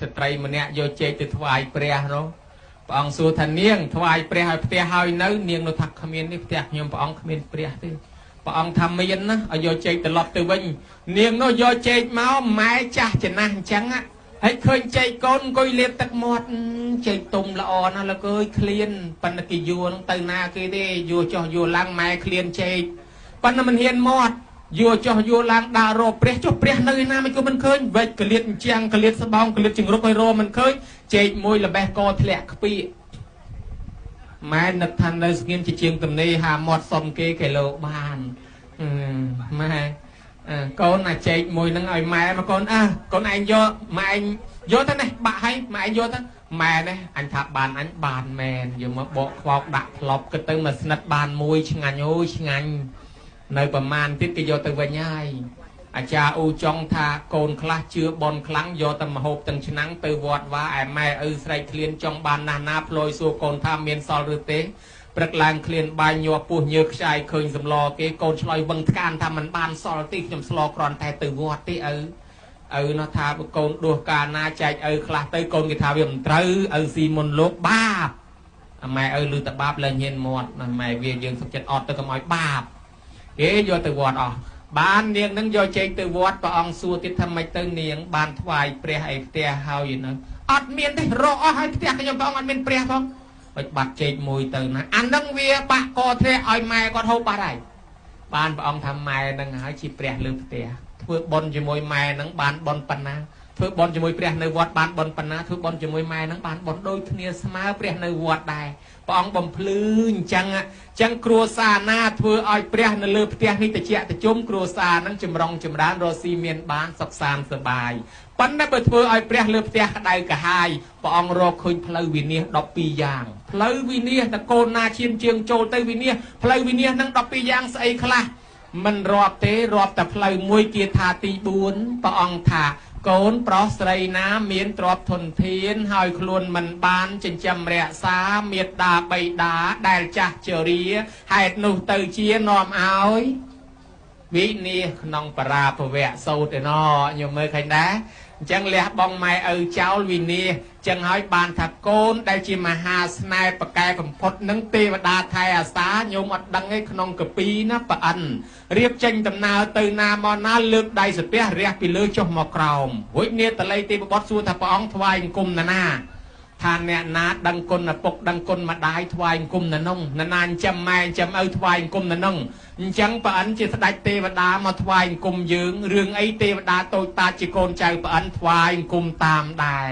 ស្ត្រីម្នាក់យកចេកទៅថ្វាយព្រះនោះព្រះអង្គសួរថានាងថ្វាយព្រះឲ្យផ្ទះហើយនៅនាងនោះថាគ្មានទេផ្ទះខ្ញុំព្រះអង្គគ្មានព្រះទេព្រះអង្គថាមានណាឲ្យយកចេកត្រឡប់ទៅវិញនាងនោះយកចេកមកម៉ែចាស់ចំណាស់អញ្ចឹងហើយឃើញចេកកូនអង្គុយលាបទឹកមាត់ចេកទុំល្អណាស់លោកអើយឃ្លានប៉ុន្តែគេយួរនឹងទៅណាគេទេយួរចុះយួរឡើងម៉ែឃ្លានចេកប៉ុន្តែមិនហ៊ានមាត់យួរចុះយួរឡើងដើររកព្រះចុះព្រះនៅឯណាមិនក៏មិនឃើញវែកកលៀតអញ្ចាំងកលៀតស្បោងកលៀតចង្រុកឲ្យរកមិនឃើញចេកមួយល្បេះកធ្លាក់ខ្ពៀកម៉ែនឹកថានៅស្ងៀមជាជាងទំនេរហាមាត់សុំគេគីឡូបានម៉ែកូនអាចេកមួយនឹងឲ្យម៉ែមកកូនអើកូនឯងយកម៉ែឯងយកទៅនេះបាក់ឲ្យម៉ែឯងយកទៅម៉ែនេះអញថាបានអញបានមែនយកមកបកខ្វោកដាក់ផ្លប់គិតទៅមកស្និតបានមួយឆ្ងាញ់អូយឆ្ងាញ់នៅប្រមាណទៀតគេយកទៅវិញហើយអាចារ្យអ៊ូចុងថាកូនខ្លះជឿបនខ្លាំងយកតែមហូបទាំងឆ្នាំងទៅវត្តវ៉ាឯម៉ែឪស្រែកឃ្លានចង់បានណាស់ណាផ្លយសួរកូនថាមានសល់ឬទេព្រឹកឡើងឃ្លានបាយញ័រពោះញើខ្ចាយឃើញសម្លគេកូនឆ្លើយវឹងថ្កានថាមិនបានសល់ទេខ្ញុំស្លគ្រាន់តែទៅវត្តទេឪឪនោះថាបើកូនដួសកាលណាចែកឪខ្លះទៅកូនគេថាវាមិនត្រូវឪស៊ីមុនលោកបាបម៉ែឪលឺតែបាបលែងហ៊ានមាត់ម៉ែវាយើងសុខចិត្តអត់ទៅកុំឲ្យបាបគេយកទៅវត្តអស់បាននាងនឹងយកចេកទៅវត្តព្រះអង្គសួរទៀតថាម៉េចទៅនាងបានថ្វាយព្រះឯផ្ទះហើយនៅអត់មានទេរកអស់ហើយផ្ទះខ្ញុំព្រះអង្គអត់មានព្រះផងបាច់បាត់ចេកមួយទៅណាអានឹងវាបាក់កធ្លាក់ឲ្យម៉ែគាត់ហូបបាត់ហើយបានព្រះអង្គថាម៉ែនឹងហើយជាព្រះលើផ្ទះធ្វើបុណ្យជាមួយម៉ែនឹងបានបុណ្យប៉ុណ្ណាធ្វើបុណ្យជាមួយព្រះនៅវត្តបានបុណ្យប៉ុណ្ណាធ្វើបុណ្យជាមួយម៉ែនឹងបានបុណ្យដូចគ្នាស្មើព្រះនៅវត្តដែរព្រះអង្គបំភ្លឺអញ្ចឹងអញ្ចឹងគ្រួសារណាធ្វើឲ្យព្រះនៅលើផ្ទះនេះតិចតិជុំគ្រួសារនឹងចម្រុងចម្រើនរស់ស៊ីមានបានសុខសាន្តសប្បាយប៉ុន្តែបើធ្វើឲ្យព្រះលើផ្ទះក្តៅក្រហាយព្រះអង្គរកឃើញផ្លូវវិនាស12យ៉ាងផ្លូវវិនាសតកូនណាឈានជើងចូលទៅវិនាសផ្លូវវិនាសនឹង12យ៉ាងស្អីខ្លះមិនរាប់ទេរាប់តែផ្លូវមួយគាថាទី4ព្រះអង្គថាកូនប្រុសស្រីណាមានទ្រព្យធនធានហើយខ្លួនមិនបានចិញ្ចឹមរក្សាមេត្តាបិតាដែលចាស់ជរាហេតុនោះទៅជានាំឲ្យវិនាសក្នុងបរាភវៈសូត្រឯណោញោមមើលឃើញដែរអញ្ចឹងលះបង់ម៉ែឪចោលវិនាសចឹងហើយបានថាកូនដែលជាមហាស្នេហ៍ប្រកែបំផុតនឹងទេវតាថែអាសាញោមអត់ដឹងឯក្នុងកពីណាប្រអិនរៀបចេញដំណើរទៅណាមកណាលើកដៃសាពះរះពីលើចុះមកក្រោមរួចនាតល័យទេវបុត្រសួរថាព្រះអង្គថ្វាយអង្គមណាណាថាអ្នកណាដឹងគុណឪពុកដឹងគុណម្ដាយថ្វាយអង្គមណានោះណាណាចិញ្ចឹមម៉ែចិញ្ចឹមឪថ្វាយអង្គមណានោះអញ្ចឹងប្រអិនជាស្ដេចទេវតាមកថ្វាយអង្គមយើងរឿងអីទេវតាតូចតាចជាកូនចៅប្រអិនថ្វាយអង្គមតាមដែរ